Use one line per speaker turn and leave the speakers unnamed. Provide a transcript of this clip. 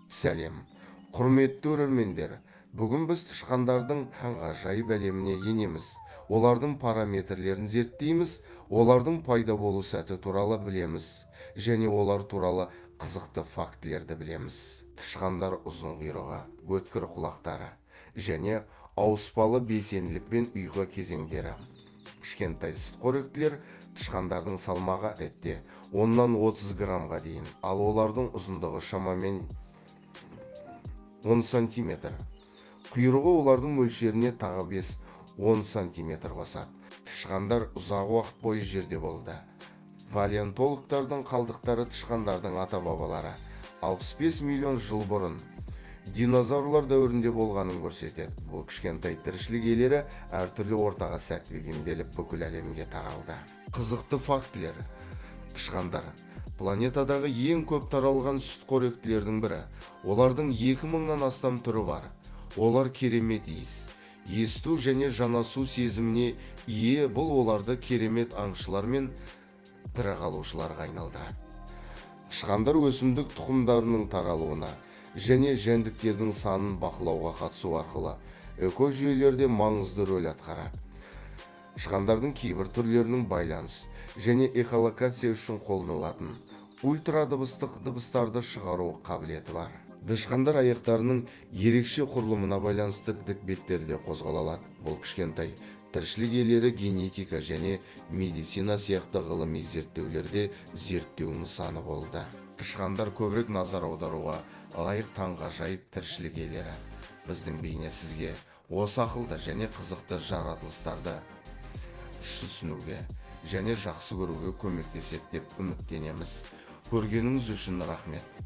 Сәлем, құрметті көрермендер! Бүгін біз тышқандардың таңғажайып әлеміне енеміз, олардың параметрлерін зерттейміз, олардың пайда болу сәті туралы білеміз және олар туралы қызықты фактілерді білеміз. Тышқандар ұзын құйрығы, өткір құлақтары және ауыспалы белсенділік пен ұйқы кезеңдері. Кішкентай сүтқоректілер. Тышқандардың салмағы әдетте оннан 30 граммға дейін, ал олардың ұзындығы шамамен 10 сантиметр. Құйрығы олардың мөлшеріне тағы 5-10 сантиметр қосады. Тышқандар ұзақ уақыт бойы жерде болды. Палеонтологтардың қалдықтары тышқандардың ата бабалары 65 миллион жыл бұрын, динозаврлар дәуірінде болғанын көрсетеді. Бұл кішкентай тіршілік иелері әртүрлі ортаға сәтті бейімделіп, бүкіл әлемге таралды. Қызықты фактілер. Тышқандар планетадағы ең көп таралған сүтқоректілердің бірі. Олардың 2000-нан астам түрі бар. Олар керемет иіс есту және жанасу сезіміне ие. Бұл оларды керемет аңшылар мен тірі қалушыларға айналдырады. Тышқандар өсімдік тұқымдарының таралуына және жәндіктердің санын бақылауға қатысу арқылы экожүйелерде маңызды рөл атқарады. Тышқандардың кейбір түрлерінің байланыс және эхолокация үшін қолданылатын ультрадыбыстық дыбыстарды шығару қабілеті бар. Тышқандар аяқтарының ерекше құрылымына байланысты тік беттерде қозғала алады. Бұл кішкентай тіршілік иелері генетика және медицина сияқты ғылыми зерттеулерде зерттеу нысаны болды. Тышқандар көбірек назар аударуға лайық таңғажайып тіршілік иелері. Біздің бейне сізге осы ақылды және қызықты жаратылыстарды түсінуге және жақсы көруге көмектеседі деп үміттенеміз. Көргеніңіз үшін рахмет.